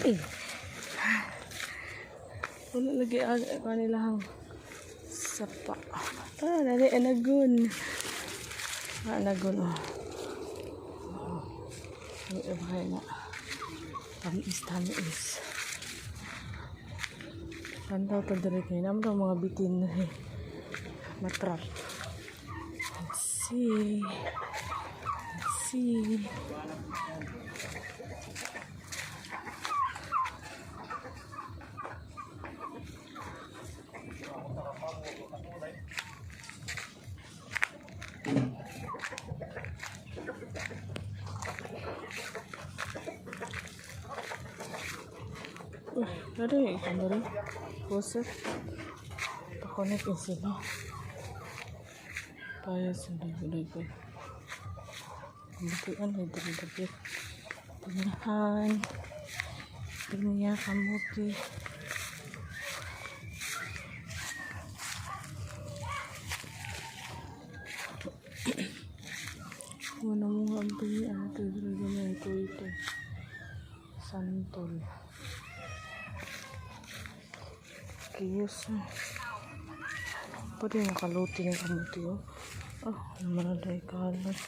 Ay. Wala lagi ang kanilang sapa. Ah, nani anagon. Ah, anagon oh. Oh. Ay, ay, na. Tamis, tamis. Tantaw ta diri kay naman daw mga bitin na eh. Matrap. Let's see. Let's see. Uy, ano yung ikan diri? Puset. Pa-connect din sila. Tayo sa dagat. Kamuti-an, may diri. Pinyahan. Pinya, kamuti. Wala mo nga ang pinya. Ito, diri gamay. Ito, ito. Santol. Kiyos. Pwede nakaluti ng kamuti oh. Oh, naman na dahil kalat.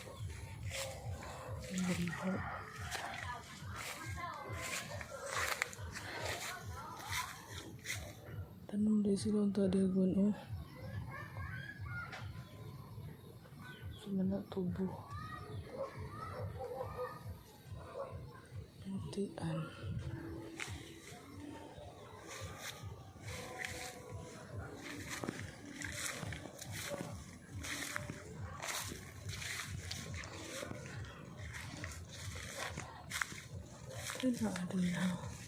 Ang Tanong din sila ang tadiagon oh. Sumana tubo. Mutian. Ito na.